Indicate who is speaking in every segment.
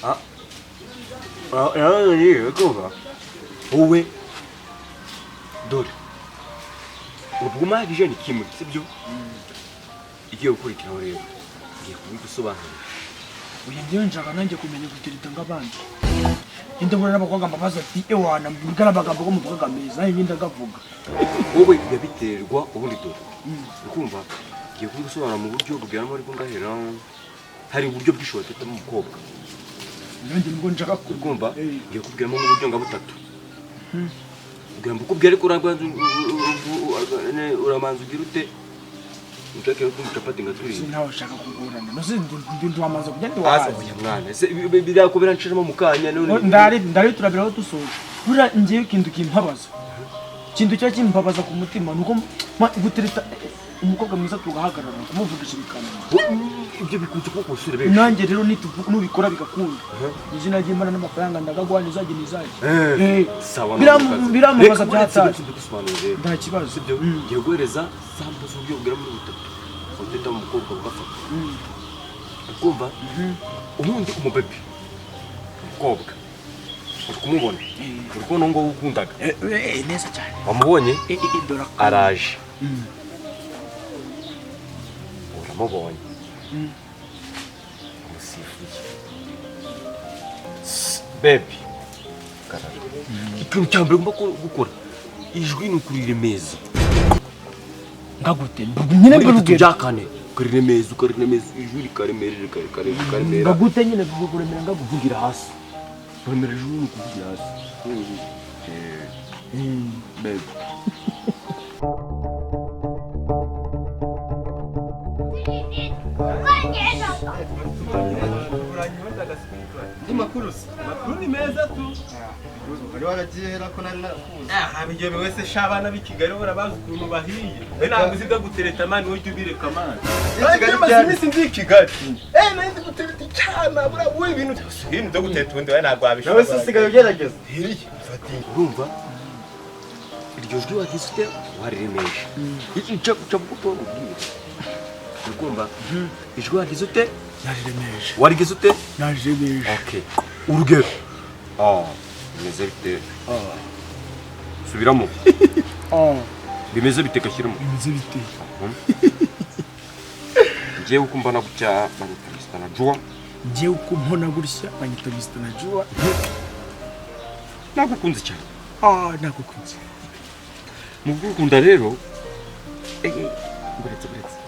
Speaker 1: Ah, kumva wowe, dore ubwo umahagije ni kimwe, sibyo? Igiye gukurikiraho rero ngiye kubigusobanurira.
Speaker 2: Oya, njyewe nshaka nanjye kumenya gutereta nk'abandi. Ndabona n'abakobwa mbabaza ati: "Ewana, mbwira amagambo ko muvugaga meza," nanjye ndagavuga.
Speaker 1: Wowe biba biterwa ubundi. Dore, ukumva ngiye kubigusobanura mu buryo bugera muri ngahera. Hari uburyo bwinshi watetamo umukobwa.
Speaker 2: Nanjye nibwo nshaka ku
Speaker 1: Ukumva ngiye kubwiramo nk'uburyo nka butatu kugira ngo ukubwire, ariko uramanza ugira ute nshaka ko capati ngaturiye.
Speaker 2: Nawe ushaka kugorana nose ndi wamaze kujya ndi
Speaker 1: Asa
Speaker 2: wahaze.
Speaker 1: Oya mwana, ese birakubera nshiramo mu kanya none?
Speaker 2: Ndari ndari, turabiraho dusoje. Buriya ngewe ikintu kimpabaza, ikintu cyo kimbabaza ku mutima, nuko gutereta umukobwa mwiza tugahagarara kumuvugisha bikananira.
Speaker 1: Ibyo bikunze kuba ku basore benshi.
Speaker 2: Nanjye rero nubikora bigakunda, izina ry'Imana n'amafaranga ndagaguha, nizajye nizajye.
Speaker 1: Sawa.
Speaker 2: Biramubaza byatari.
Speaker 1: Mbigusobanurire rero.
Speaker 2: Nta kibazo.
Speaker 1: Sibyo? Ngiye guhereza sample z'uburyo bugera muri butatu uteta umukobwa ugafata. Ukumva ubundi umubebe, umukobwa uri kumubona, uri kubona ngo ukundaga.
Speaker 2: Neza cyane.
Speaker 1: Wamubonye?
Speaker 2: Dore.
Speaker 1: Araje, uramubonye, umusifuye baby. Ikintu cya mbere ugomba gukora, ijwi ni ukuriremeza.
Speaker 2: Ngagute nyine?
Speaker 1: Muri bitatu
Speaker 2: Mbirugero.
Speaker 1: bya kane ukariremeza, ukariremeza, ijwi rikaremera, rikaremera.
Speaker 2: Ngagute nyine kuremera ngagute?
Speaker 1: Kuvugira hasi. Kuremera ijwi ni ukuvugira hasi. Baby.
Speaker 3: Andi makuru se?
Speaker 4: Amakuru ni meza tu.
Speaker 3: Wari waragiye hera ko nari narakuzi?
Speaker 4: Aha bigewe wese sha, abana b'i Kigali barabazi ukuntu bahiye. We ntabwo uzi ibyo gutereta man, wowe ujya ubireka man.
Speaker 3: Kigali
Speaker 4: Maze
Speaker 3: byari-
Speaker 4: iminsi ndi i Kigali. Nari ndi gutereta icyana, buriya wowe ibintu byo gutereta ubundi wowe ntabwo wabishobora.
Speaker 3: Nawe se usigaye ugerageza?
Speaker 4: Hiriya, fata iyi.
Speaker 1: Urumva iryo jwi wagize ute? Wariremesha icyo uca bugufi wamubwira. Urumva ijwi wagize ute?
Speaker 2: Nariremeje.
Speaker 1: Warigize ute?
Speaker 2: Nariremeje.
Speaker 1: Okay, urugero: "Ah, bimeze bite?" Subiramo.
Speaker 2: Ah.
Speaker 1: "Bimeze bite?" Gashyiramo.
Speaker 2: Bimeze bite?
Speaker 1: Ngewe uko mbona gutya banyita Mr. Najua.
Speaker 2: Njyewe uko mbona gutya banyita Mr. Najua.
Speaker 1: Nagukunze cyane.
Speaker 2: Ah, nagukunze.
Speaker 1: Mu gukunda rero, buretse, buretse,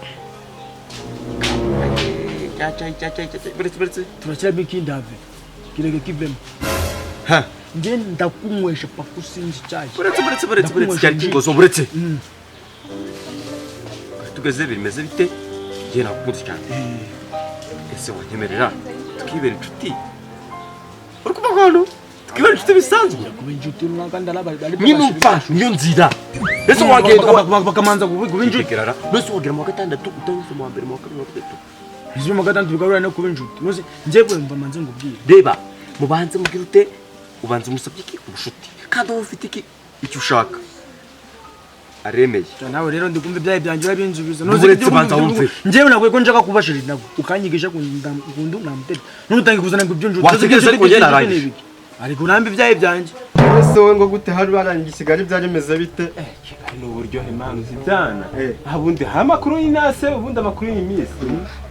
Speaker 1: cyacayi, cyacayi, cyacayi, buretse, buretse.
Speaker 2: Turashyiramo ikindi, have kireke kivemo.
Speaker 1: Ha.
Speaker 2: Njye ndakunywesha paka usinze icyayi.
Speaker 1: Buretse, buretse, buretse, buretse.
Speaker 2: Ndakunywesha.
Speaker 1: Cyari kingozo, buretse. Tugeze bimeze bite? Njye nagukunze cyane. Ese wanyemerera tukibera inshuti? Uri kuva hano tukibera inshuti bisanzwe?
Speaker 2: Kuba inshuti runaka ndarabaye.
Speaker 1: Nyine umfashe niyo nzira. Ese wagenda
Speaker 2: Bakamanza kuba inshuti.
Speaker 1: Kwigerara mbese wagera mu wa gatandatu utanyuze mu wa mbere, mu wa kabiri, mu wa gatatu?
Speaker 2: Izo mu gatandatu bigarura no kuba inshuti. Nose njyewe mva manze ngubwire.
Speaker 1: Reba, mubanze mubwire ute? Ubanza umusabye iki? Ubushuti. Kandi wowe ufite iki? Icyo ushaka. Aremeye.
Speaker 2: Nawe rero ndikumva ibyaye byanjye urabinsubiza.
Speaker 1: Uretse banza wumve.
Speaker 2: Njyewe nabwo ko nshaka kuba chéri nabwo ukanyigisha kundu namutera nutangiye kuzana ngo ibyo inshuti.
Speaker 1: Wategereza, ariko njye narangije.
Speaker 2: Ariko urambe ibyaye byanjye.
Speaker 3: Ese wowe ngo gute hari warangije i Kigali, byari bimeze bite?
Speaker 4: Kigali ni uburyohe man, uzi ibyana.
Speaker 3: Eh.
Speaker 4: Aha ubundi ha amakuru y'inase, ubundi amakuru y'iminsi.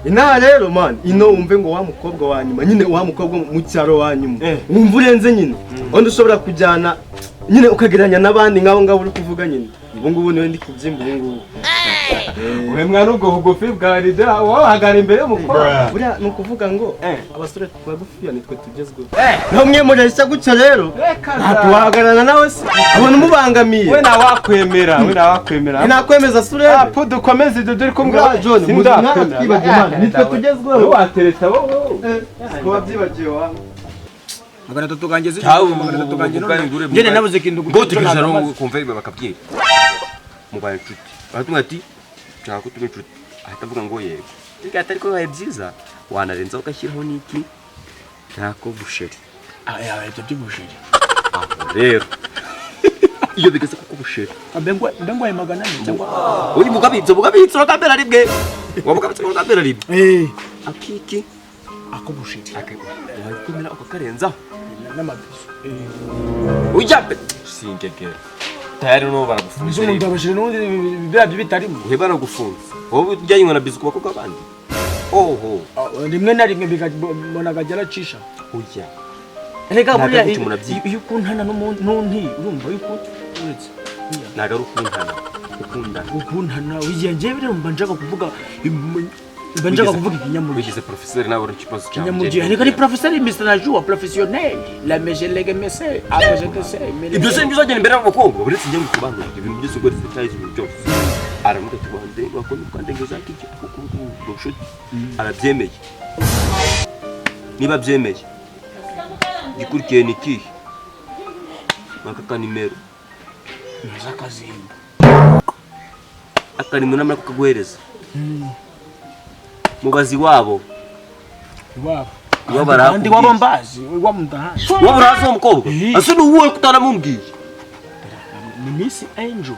Speaker 3: Inaha rero man, ino wumve ngo wa mukobwa wa nyuma nyine, wa mukobwa mu cyaro wa nyuma, wumva urenze nyine, undi ushobora kujyana nyine ukagereranya n'abandi nk'abo ngabo uri kuvuga nyine, ubu ngubu niwe ndi kubyimba ubu ngubu.
Speaker 4: Wowe mwana, ubwo bugufi bwa rida wowe wahagara imbere y'umukobwa?
Speaker 3: Buriya ni ukuvuga ngo abasore bagufiya nitwe tugezweho, naho mwe mureshya gutyo rero
Speaker 4: Reka
Speaker 3: ntabwo wahagararana nawe se abona umubangamiye.
Speaker 4: We nawakwemera, we nawakwemera.
Speaker 3: Nakwemeza se urebe?
Speaker 4: Apo dukomeze ibyo dore ko
Speaker 3: Mbwa John,
Speaker 4: sindakwemera.
Speaker 3: twibagiwe Imana, nitwe tugezweho.
Speaker 4: Wowe watereta wowe.
Speaker 3: Ko wabyibagiwe wa?
Speaker 2: 300 kanjye zi
Speaker 1: Cyawe,
Speaker 2: 300 kanjye
Speaker 1: ubwo ngure.
Speaker 2: Njye nabuze ikintu.
Speaker 1: Ngo tegereza rero kumva ibi bakabwira mubaye inshuti, baratumwa ati: "Nshaka ko tuba inshuti." Ahita avuga ngo yego. Reka, atari ko bibaye byiza wanarenzaho ugashyiraho n'iki ntako busheri.
Speaker 2: Ah, ibyo by'ubusheri.
Speaker 1: Aho rero iyo bigeze kuko busheri.
Speaker 2: Mbengwa 400 cyangwa
Speaker 1: Uri mugabitse, mugabitse uragambera rimwe, wabugabitse uragambera rimwe.
Speaker 2: Eh.
Speaker 1: Akiki
Speaker 2: Akubushiri.
Speaker 1: Wakomera ukakarenzaho.
Speaker 2: N'amabizu.
Speaker 1: Ujya pe singegera. Tayari no baragufunze.
Speaker 2: Umuntu abashiri n'undi bya bitarimo.
Speaker 1: Uhe baragufunze. Wowe ujyanywe na bizu ku bakobwa bandi. Oho.
Speaker 2: Rimwe na rimwe bikabona gajya aracisha.
Speaker 1: Ujya.
Speaker 2: Rega buriya iyo ukuntana n'undi urumva yuko uretse.
Speaker 1: Ntago ari ukuntana. Ukundana.
Speaker 2: Ukuntana ugiye ngiye birumva nshaka kuvuga mba kuvuga ikinyamuryo.
Speaker 1: Wigize professeur nawe uri kibazo cyawe.
Speaker 2: Ikinyamuryo reka ni professeur Mr. Najua professionnel la mejelege mese ABGTC.
Speaker 1: Ibyo se bizagenda imbere y'abakobwa uretse njye ngusobanurira ibintu byose ubwo details ibintu byose. Aramuka ati wande wakoni kwandengeza kiki kuko arabyemeye. Niba byemeye gikurikiye ni kihe? Maka kanimero.
Speaker 2: Nzakazimba.
Speaker 1: Akanimero namara kukaguhereza. Mubazi wabo.
Speaker 2: Iwabo.
Speaker 1: Iwabo arakubwiye.
Speaker 2: Kandi wabo mbazi, iwabo ndahazi.
Speaker 1: Wabo urahazi uwo mukobwa? Ese ni uwuhe kutanamumbwiye?
Speaker 2: Ni Miss Angel.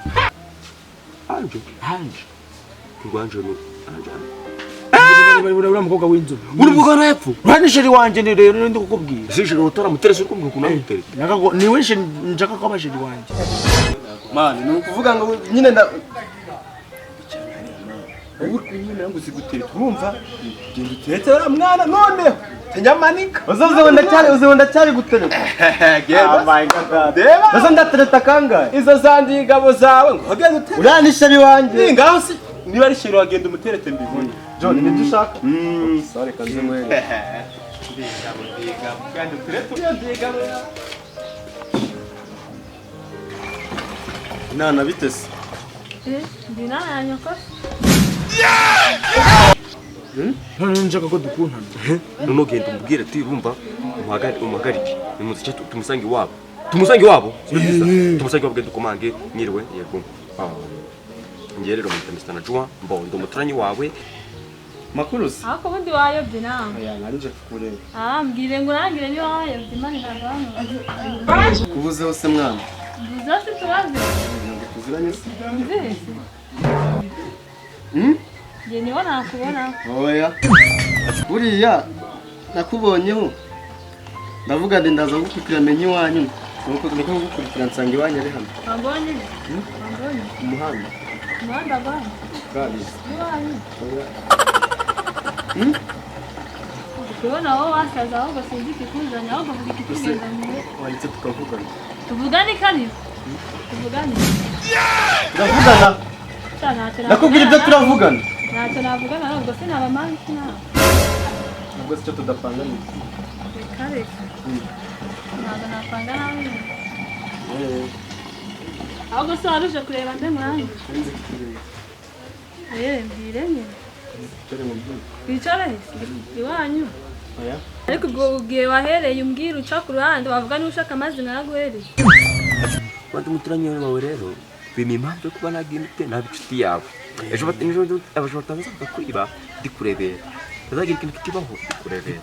Speaker 1: Angel?
Speaker 2: Angel.
Speaker 1: Ngo Angel ni Angel.
Speaker 2: Uriya mukobwa w'inzobe.
Speaker 1: Uri mukobwa hepfo?
Speaker 2: Uriya ni sheri wanjye ni rero ndi kukubwira.
Speaker 1: Ese sheri utaramuterese uri kumbwira ukuntu amuterese?
Speaker 2: Ni we sheri nshaka ko aba sheri wanjye.
Speaker 3: Man, ni ukuvuga ngo nyine nda ubu kunyina ngo uzigutereta urumva genda uterete uriya mwana noneho tenyamanika uzoza ndacyari gutereta.
Speaker 4: Oh my god.
Speaker 3: Uzo ndatereta kangahe?
Speaker 4: Izo zandi ingabo zawe ngo hagende uterete.
Speaker 3: Uriya ni sheri wanjye.
Speaker 4: Ni ngaho si niba ari sheri wagenda umuterete mbibone.
Speaker 3: John nibyo ushaka? Sare kanze mwere.
Speaker 4: Ndigabo kandi uterete uriya ndigabo ya.
Speaker 3: Nana bitese.
Speaker 5: Ndi nana ya nyoko.
Speaker 2: None nshaka ko dukuntana.
Speaker 1: None ugenda umubwire ati urumva umuhagarike. Nimuze tumusange iwabo. Tumusange iwabo. Tumusange iwabo genda ukomange mwiriwe yego. Ngiye rero mwita Mr. Najua mbondo umuturanyi wawe.
Speaker 3: Makuru se?
Speaker 5: Ariko ubundi wayobye nawe.
Speaker 3: Oya nari kukureba.
Speaker 5: Mbwire ngo urangire niba wayobye Imana iragabanuka.
Speaker 3: Kubuzeho se mwana?
Speaker 5: Mbuzeho se turaze.
Speaker 3: Tuziranye se?
Speaker 5: Nzizi. Nge niho nakubona.
Speaker 3: Oya. Buriya nakubonyeho. Ndavuga ndi ndaza gukurikira menye iwanyu. Nuko niko gukurikira nsanga iwanyu ari hano.
Speaker 5: Wambonye? Wambonye?
Speaker 3: Umuhanda.
Speaker 5: Umuhanda gwanyu?
Speaker 3: Urabizi.
Speaker 5: Iwanyu.
Speaker 3: Oya.
Speaker 5: Kubona wowe wasaza ahubwo sinzi ikikuzanye ahubwo vuga ikikugenda mu.
Speaker 3: Wahise tukavugana.
Speaker 5: Tuvugane kari? Tuvugane.
Speaker 3: Turavugana. Nakubwira ibyo turavugana.
Speaker 5: Ntacyo navugana ahubwo sinaba manzi nawe.
Speaker 3: Ubwo sicyo tudapanga ni.
Speaker 5: Reka reka. Ntabwo napanga nawe. Ahubwo se waruje kureba nde mwangu? Mbwire nyine. Wicare iwanyu. Ariko ubwo ugiye wahereye umbwira uca ku ruhande wavuga niba ushaka amazi naraguhereye.
Speaker 1: Bantu muturanyi wawe rero bima impamvu yo kuba nagira nabi inshuti yawe. Ejo abajura bataza bakakwiba ndikurebera. Bazagira ikintu kikibaho ndikurebera.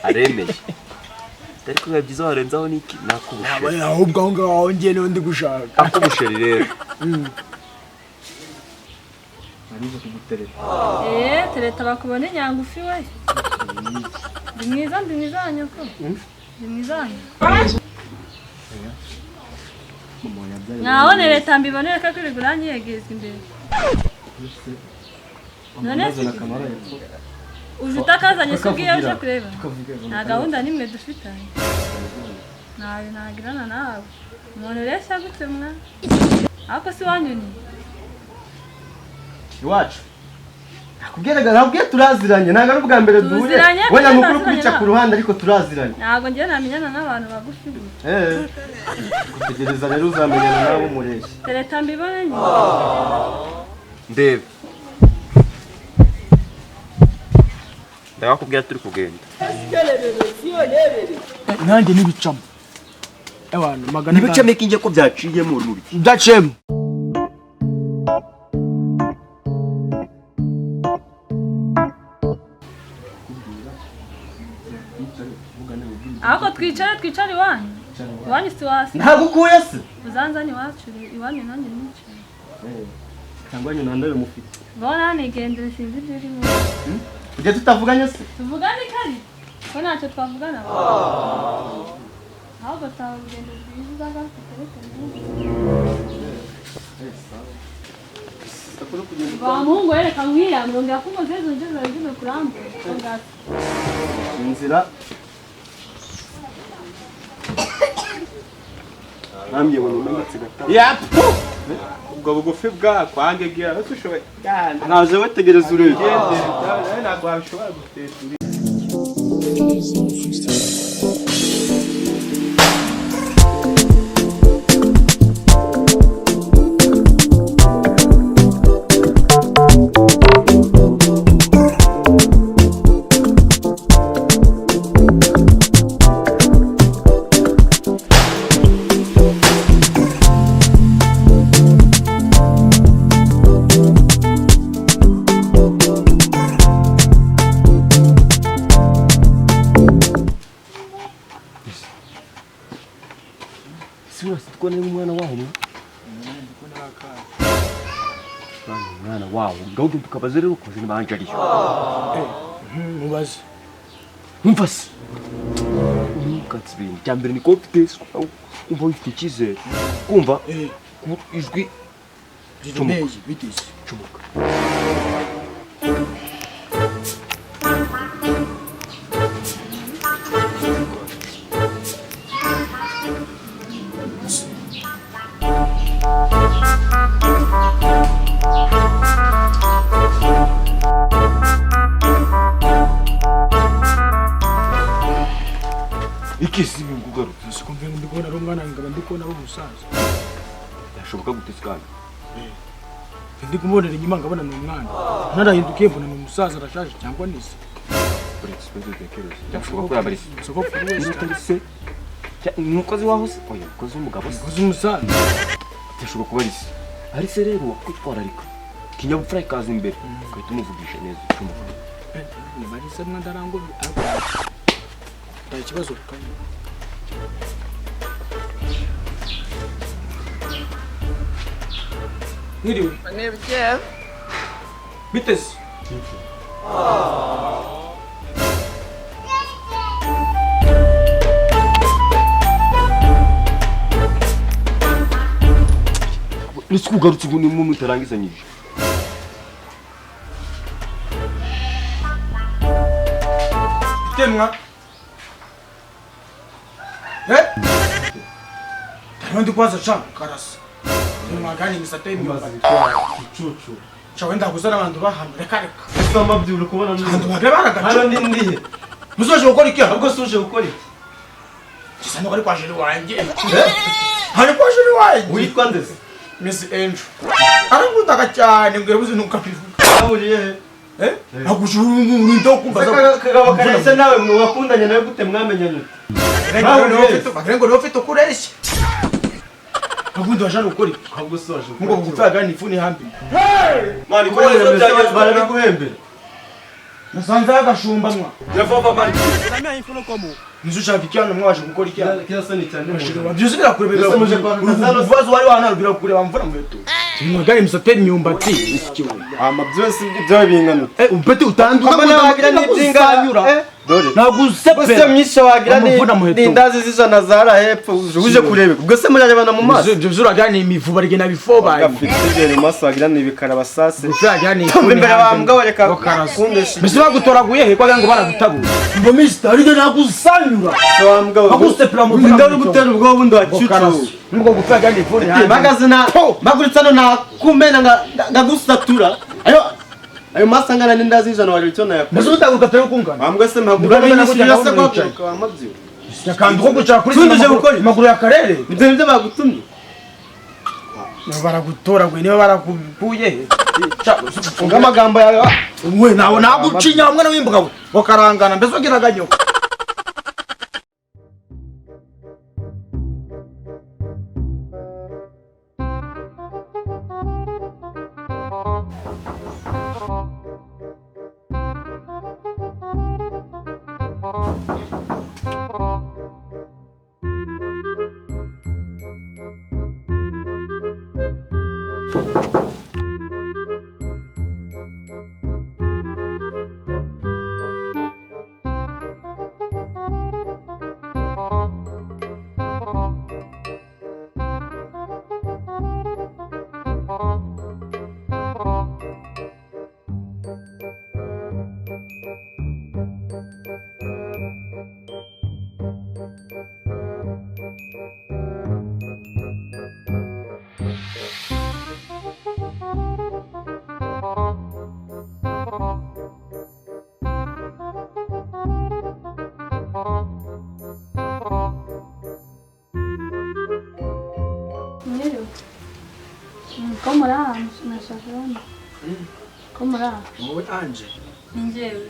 Speaker 1: Aremeye. Ariko biba byiza warenzaho niki nakubusheri.
Speaker 2: Ahubwo aho ngaho ngiye niho ndi gushaka.
Speaker 1: Akubusheri rero.
Speaker 3: Narize kugutereta.
Speaker 5: Tereta bakubone nyangufi we. Ndi mwiza nyoko. Ndi mwiza. Naone leta mbibonere ko kuri guranyegeza imbere. None uje utakazanye se ubwiye uje kureba. Nta gahunda nimwe dufitanye. Nayo nagirana nawe. Umuntu ureshya gute mwa? Ariko si wanyoni.
Speaker 3: Iwacu. Nakubwiraga nabwiye turaziranye ntago ari ubwa mbere duhuye. Wenda nukuri kubica ku ruhande ariko turaziranye.
Speaker 5: Ntago ngiye namenyana n'abantu bagufi.
Speaker 3: Gutegereza rero uzamenyana nabo mureshya.
Speaker 5: Tereta mbibone nyine.
Speaker 1: Ndebe. Ndakubwira turi kugenda.
Speaker 2: Nanjye nibicamo. Abantu magana.
Speaker 1: Nibicamo ikinje ko byaciyemo muri.
Speaker 2: Byaciyemo.
Speaker 5: Ahubwo twicare iwanyu. Iwanyu si wasi.
Speaker 3: Ntabwo ukuye se?
Speaker 5: Uzanzane iwacu iwanyu nanjye nicaye.
Speaker 3: Cyangwa nyina ndabe mufite.
Speaker 5: Bona nigendere sinzi ibyo urimo.
Speaker 3: Ujya tutavuganye se?
Speaker 5: Tuvugane kari ko ntacyo twavugana. Ahubwo saba urugendo rwiza uzagaruke utereke neza. Wa muhungu wereka nkwiyamure ngira ko umaze ejo nje zari kurambura.
Speaker 3: Inzira nambye ngo nimenetse gatatu.
Speaker 4: Yapu! Ubwo bugufi bwakwange gira ushoboye.
Speaker 3: Naje wetegereza urebe.
Speaker 4: Ntabwo wabishobora guteta uri.
Speaker 1: Mwana wawo ngawuge tukabaze rero ukoze nibanje ariyo.
Speaker 2: Mubaze.
Speaker 1: Umva se. Umukatsi bintu cya mbere ni confidence umva ufite icyizere. Kumva ijwi
Speaker 2: riremeye biteze.
Speaker 1: Cumuka. Ikisi bimkugarutse.
Speaker 2: Sikumve ndi kubona ari umwana ngaba ndi kubona ari umusaza.
Speaker 1: Yashoboka gute kandi?
Speaker 2: Ndi kumubonera inyuma ngabona ni umwana. Narahindukiye mbona ni umusaza arashaje cyangwa ni se.
Speaker 1: Byashoboka ko yaba ari se.
Speaker 2: Sogokuru wese
Speaker 1: atari se. Ni umukozi waho se? Oya, umukozi w'umugabo se.
Speaker 2: Umukozi w'umusaza.
Speaker 1: Byashoboka kuba ari se. Ari se rero wakwitwararika. Ikinyabupfura ikaza imbere. Ugahita umuvugisha neza ucumuka.
Speaker 2: Niba ari se mwandarango nta kibazo kandi. Mwiriwe.
Speaker 6: Mwiriwe.
Speaker 2: Biteze.
Speaker 1: Nisi kugarutse ubu nimwe mutarangizanyije.
Speaker 2: Temwa. Eh? Ndi kwaza cha karasa. Mwagani misate imyumbati.
Speaker 3: Icucu.
Speaker 2: Cha wenda kuzana abantu bahano reka reka.
Speaker 3: Ese amabyuru kubona nini?
Speaker 2: Abantu bagara
Speaker 3: hano ndi ndihe?
Speaker 2: Muzoje gukora iki?
Speaker 3: Ahubwo suje gukora iki?
Speaker 2: Gisa no ari kwa jeri wanjye. Hari kwa jeri wanjye.
Speaker 3: Witwa ndese?
Speaker 2: Miss Angel. Arankundaga cyane mbwira buzi ntukabivuga.
Speaker 3: Ahuriye he?
Speaker 2: Eh? Agushuru kumbaza.
Speaker 3: Kagabo karese nawe mwakundanye nawe gute mwamenyanye?
Speaker 2: Bagrengo niwe ufite ukureshya. Agundi wajana gukora iki?
Speaker 3: Ahubwo soje.
Speaker 2: Ngo gupfaga ni ifuni hambi.
Speaker 1: Mani ko
Speaker 3: barabiguhembera.
Speaker 2: Nasanze agashumba mwa.
Speaker 1: Yavava mani.
Speaker 2: Nizo ushaka iki hano mwaje gukora iki hano?
Speaker 3: Kirasoni cyane mu.
Speaker 2: Byose birakureba birakureba. Wari wana birakureba mvura muheto. Mwagari misate imyumbati.
Speaker 3: Ama byose ibyo bingana.
Speaker 2: Upete utanduka
Speaker 3: wagira n'ibyinganyura. Dore.
Speaker 2: Nagusepera.
Speaker 3: Bose myisha wagira ni indazi z'ijana zara hepfo uje kurebe. Ubwo se murarebana mu maso.
Speaker 2: Ibyo byuraga ni imivuba rigena bifobaye.
Speaker 3: Gafite ibyo mu maso wagira ni ibikarabasase.
Speaker 2: Byuraga ni
Speaker 3: imbere bambwa bareka kundesha.
Speaker 2: Mbese bagutoraguye he kwagira ngo baragutabuye. Ngo mister arige nagusanyura.
Speaker 3: Bagusepera mu ndari gutera ubwo bundi wacucu.
Speaker 2: Nubwo gupfaga ni ifuni.
Speaker 3: Magazina magurutsa no nakumena ngagusatura. Ayo ayo masangana n'indazi ijana wari icyo nayakora.
Speaker 2: Mbese utaguka tari kungana.
Speaker 3: Ambwe se mpagura n'ishyura se kwaguka amabyo.
Speaker 2: Yakandu ko gucara kuri maguru ya karere.
Speaker 3: Ibyo nibyo bagutumye.
Speaker 2: Niba baragutoraguye niba barakubuye.
Speaker 3: Funga amagambo yawe.
Speaker 2: We nawe nagucinya mwana w'imbwa we. Wakarangana mbese ugiraga nyoko.
Speaker 5: Ko muri aha nashaka hano. Ko muri aha.
Speaker 6: Wowe Anje?
Speaker 5: Ni njyewe.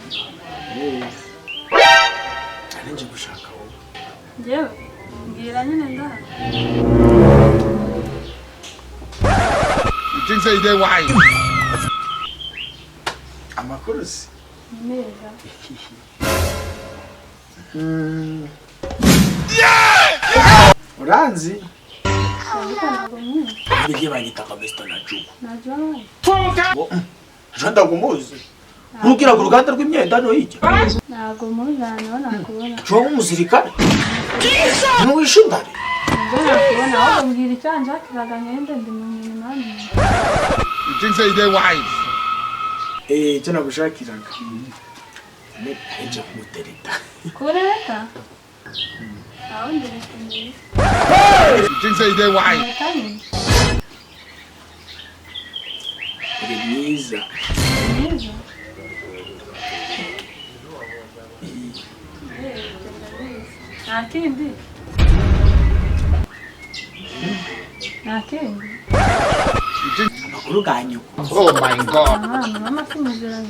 Speaker 6: Nari nje gushaka wowe.
Speaker 5: Njyewe? Mbwira nyine ndaha.
Speaker 7: You think say they wise?
Speaker 6: Amakuru se?
Speaker 5: Ni meza.
Speaker 6: Uranzi?
Speaker 5: Ariko ntabwo nkuzi.
Speaker 6: Ngiye banyita Mr. Najua.
Speaker 5: Najua wapi?
Speaker 6: Ejo ndagumuzi. Ntugira ku ruganda rw'imyenda no hirya.
Speaker 5: Ntabwo muzi ahantu nakubona.
Speaker 6: Joa nk'umusirikare. Ntiwishe indare.
Speaker 5: Ntabwo nakubona ahubwo mbwira icyo wanshakiraga ngende ndi mu mirimo hano.
Speaker 7: You think say they wise?
Speaker 6: Icyo nagushakiraga. Nje kumutereta.
Speaker 5: Kureta? Aho ndereta neza.
Speaker 7: You think say they wise?
Speaker 5: Ndereta nyine.
Speaker 6: Uri mwiza.
Speaker 5: Mwiza? Nta kindi? Nta kindi?
Speaker 6: Amakuru ga nyoko.
Speaker 7: Oh my God.
Speaker 5: Aha, mama si muziranye.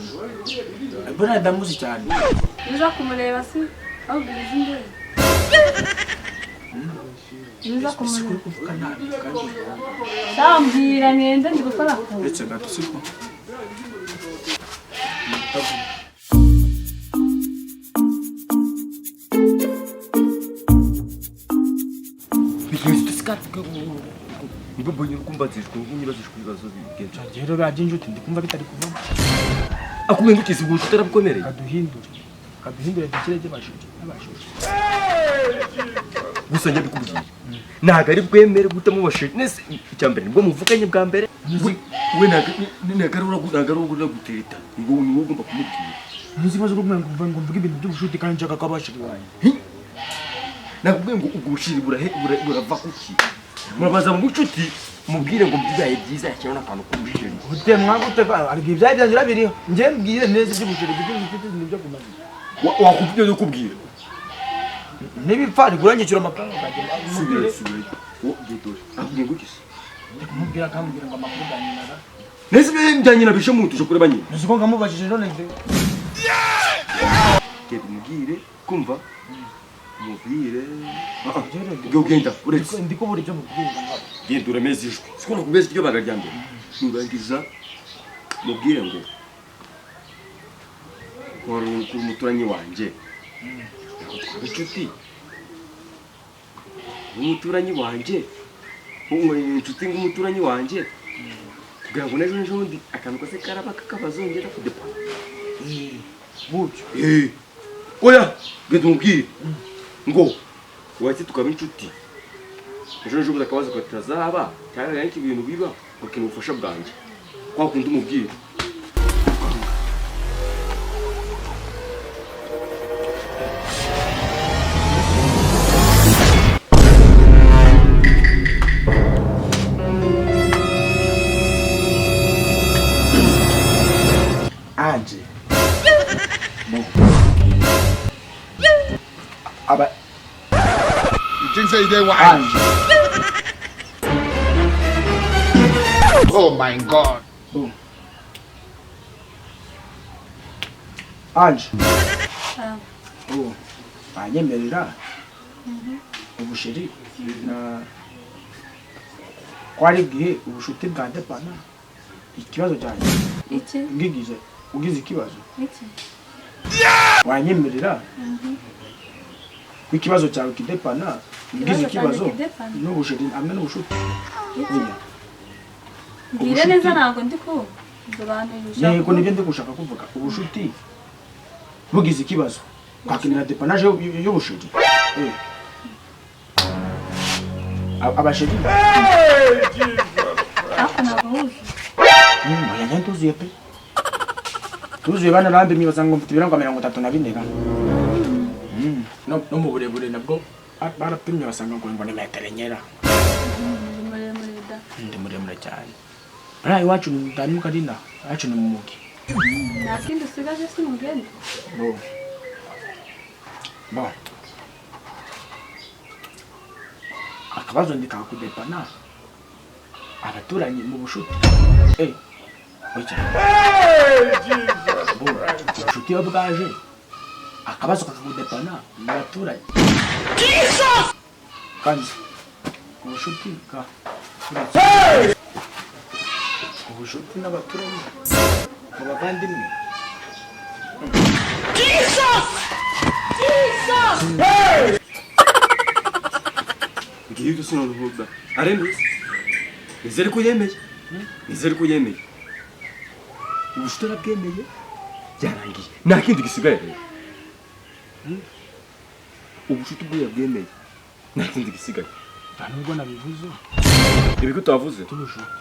Speaker 6: Mbona ndamuzi cyane.
Speaker 5: Uza kumureba si ahubwo uzi ndebe. Uza kumureba.
Speaker 6: Kuvuga nabi kandi.
Speaker 5: Sawa mbwira ngende ndi gukora akazi.
Speaker 6: Uretse gato siko.
Speaker 1: Niba mbonye urukumbazishwe nkunyibazishwe ibibazo bigenza.
Speaker 2: Rero bya by'injuti ndi kumva bitari kuvamo.
Speaker 1: Akubwiye ngo ukize ubucuti arabukomereye.
Speaker 2: Kaduhindure. Kaduhindure dukire by'abashuri n'abashuri.
Speaker 1: Gusa njye bikubwiye. Ntago ari bwemere gutamubashije. Nese icya mbere nibwo muvuganye bwa mbere. We ntago gutereta. Ngo ni wowe ugomba kumubwira.
Speaker 2: Ntuzi ibibazo bwo ngo mvuge ibintu by'ubushuti kandi nshaka ko abashuri wanjye.
Speaker 1: Nakubwiye ngo ubwo bushiri burava kuki? Murabaza mu bucuti mubwire ngo bibaye byiza yakira n'akantu k'ubushiri.
Speaker 2: Ute mwagute ariko ibyaye byanjye biriho. Njye mbwire neza iby'ubushiri by'ubucuti nibyo kumaze.
Speaker 1: Wakubwiye yo kubwira.
Speaker 2: Nibipfa riguranyicira amafaranga ukagenda.
Speaker 1: Subira subira. Wo gedore. Akubwiye ngo iki?
Speaker 2: Kumubwira akambwira ngo amakuru ga nyina.
Speaker 1: Nese bya nyina bishe muntu uje kureba nyina.
Speaker 2: Nzi ko ngamubajije none nde.
Speaker 1: Genda umubwire kumva. Mubwire. Ugenda uretse.
Speaker 2: Ndi kubura ibyo mubwira ngabo.
Speaker 1: Genda uremeze ijwi. Siko nakubwiye iryo banga rya mbere. Nurangiza mubwire ngo wari umuturanyi wanjye. Ntabwo inshuti. Umuturanyi wanjye. Inshuti ng'umuturanyi wanjye. Kugira ngo n'ejo n'ejobundi akantu kose karaba kakabazongera kudepa.
Speaker 2: Gutyo.
Speaker 1: Oya, genda umubwire. Ngo wahise tukaba inshuti. Ejo n'ejobundi akabazo katazaba cyangwa ariko ibintu biba bakeneye ubufasha bwanjye. Kwa kundi umubwire.
Speaker 6: Anje. Aba
Speaker 7: You think say they wise?
Speaker 6: Anje.
Speaker 7: Oh my God.
Speaker 6: Anje.
Speaker 5: Ah.
Speaker 6: Banyemerera. Ubusheri na kwari gihe ubushuti bwa depana ikibazo cyanjye.
Speaker 5: Iki?
Speaker 6: Ngigize ugize ikibazo.
Speaker 5: Iki?
Speaker 6: Wanyemerera. Ku ikibazo cyawe kidepana ugize ikibazo n'ubusheri hamwe n'ubushuti.
Speaker 5: Mbwira neza ntabwo ndi kumva.
Speaker 6: Yego nibyo ndi gushaka kuvuga. Ubushuti bugize ikibazo twakenera depanaje y'ubusheri. Abasheri.
Speaker 5: Ariko ntabwo wuzuye.
Speaker 6: Oya njye ntuzuye pe. Tuzuye bana rambe mwibaza ngo mfite ibirango 34 ra. No mu burebure nabwo barapimye basanga ngo ni metero 4.
Speaker 5: Ndi muremure da.
Speaker 6: Ndi muremure cyane. Bariya iwacu ndanuka rina, iwacu ni mu mugi.
Speaker 5: Nta kindi usigaje si mugende.
Speaker 6: Bo. Bo. Akabazo ndikakudepana. Abaturanyi mu bushuti, oya, ubushuti iyo bwaje akabazo kakagudepana mu baturanyi, kandi ubushuti ka ubushuti n'abaturanyi mu bavandimwe.
Speaker 1: Ngiye ibyo noneho aremeye, nizere ko yemeye, nizere ko yemeye, ubushuti arabwemeye, byarangiye, nta kindi gisigaye rero. Ubushuti ubwo yabwemeye, nta kindi gisigaye.
Speaker 6: Nta nubwo nabivuze.
Speaker 1: Ibi ko utavuze?
Speaker 6: Tubushuti,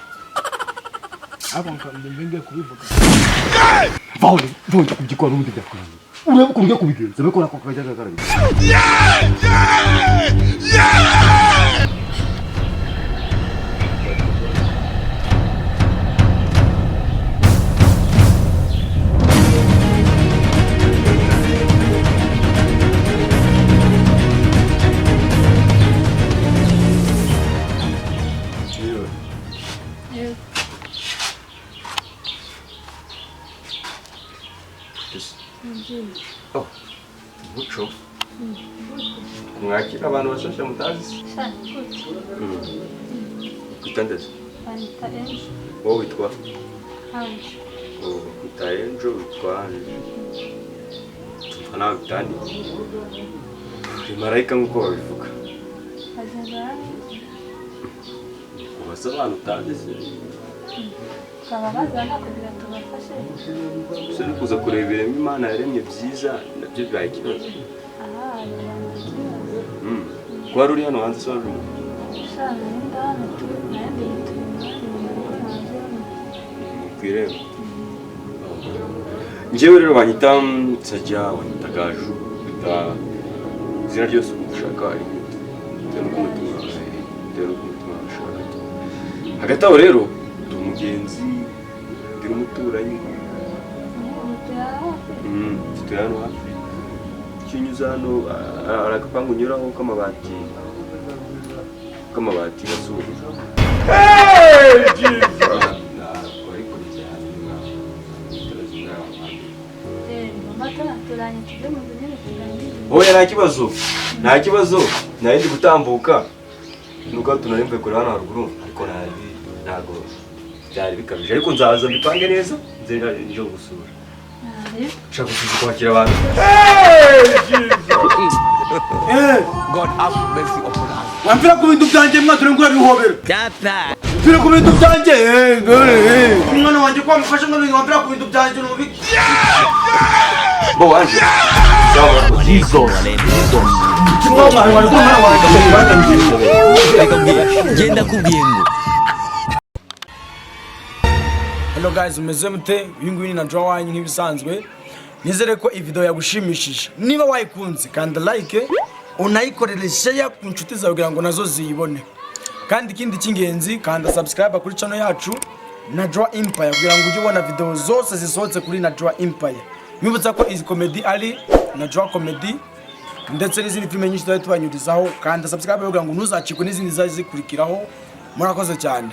Speaker 6: ariko mbe ngiye kubivuga.
Speaker 1: Vaho, vaho, njya kubyikora n'ubundi byakunaniye. Urebe ukuntu ugiye kubigenza, bikora ako kajya kagaragara.
Speaker 5: Yego.
Speaker 1: Oh, muco. Mwakira abantu bashasha mutazi se?
Speaker 5: Sha, gutya.
Speaker 1: Kwita ndetse.
Speaker 5: Banyita Angel.
Speaker 1: Wowe witwa?
Speaker 5: Ange.
Speaker 1: Oh, kwita Angel, witwa Ange. Tumva nawe bitaniye. Uri marayika nk'uko babivuga.
Speaker 5: Bagenda
Speaker 1: Kubaza abantu utazi se?
Speaker 5: tukaba bazana kugira tubafashe.
Speaker 1: Ese uri kuza kureba ibiremwa Imana yaremye byiza, nabyo bibaye ikibazo.
Speaker 5: Aha hari abantu ikibazo.
Speaker 1: Ko wari uri hano hanze se wari urimo?
Speaker 5: Sha, nari hano turi nari ndi turi mu hanze hano.
Speaker 1: Ku irembo. Njyewe rero banyita Nsajya, banyita Gaju, bita izina ryose ushaka warinyita, bitewe n'uko umutima wawe, bitewe n'uko umutima wawe ushaka. Hagati aho rero ndi umugenzi, ndi n'umuturanyi.
Speaker 5: Mutuye hafi?
Speaker 1: Dutuye hano hafi. Icyo unyuze hano, hari agapangu unyuraho k'amabati gasa ubururu. Ntabwo ari kure cyane, ni nk'aho hantu.
Speaker 5: Mama, turanye, tujye mu nzu nyine tuganire.
Speaker 1: Oya, nta kibazo, nta kibazo, nari ndi gutambuka nuko tunari mvuye kure hano haruguru, ariko ntabwo byari bikabije, ariko nzaza mbipange neza, nze nje gusura.
Speaker 5: Ntarebe.
Speaker 1: Nshaka kuza kwakira abantu.
Speaker 7: God have mercy upon us.
Speaker 2: Wamvira ku bintu byanjye mwa, dore ngura bihobera. Mvira ku bintu byanjye, umwana wanjye ko wamufashe ngo wamvira ku bintu byanjye nubiki.
Speaker 1: Bo wanje, sawa, murakoze.
Speaker 2: Kimwe mwana wanjye, umwana wanjye.
Speaker 8: Genda kubwiye ngo
Speaker 6: Hello guys, umeze mute? Uyu nguyu ni Najwa wanyu nk'ibisanzwe. Nizere ko iyi video yagushimishije. Niba wayikunze, kanda like, unayikorere share ku nshuti zawe kugira ngo nazo ziyibone. Kandi ikindi cy'ingenzi, kanda subscribe kuri channel yacu Najwa Empire kugira ngo ujye ubona video zose zisohotse kuri Najwa Empire. Mwibutsa ko izi comedy ari Najwa Comedy ndetse n'izindi filime nyinshi tuzajya tubanyurizaho. Kanda subscribe kugira ngo ntuzacikwe n'izindi zizajya zikurikiraho. Murakoze cyane.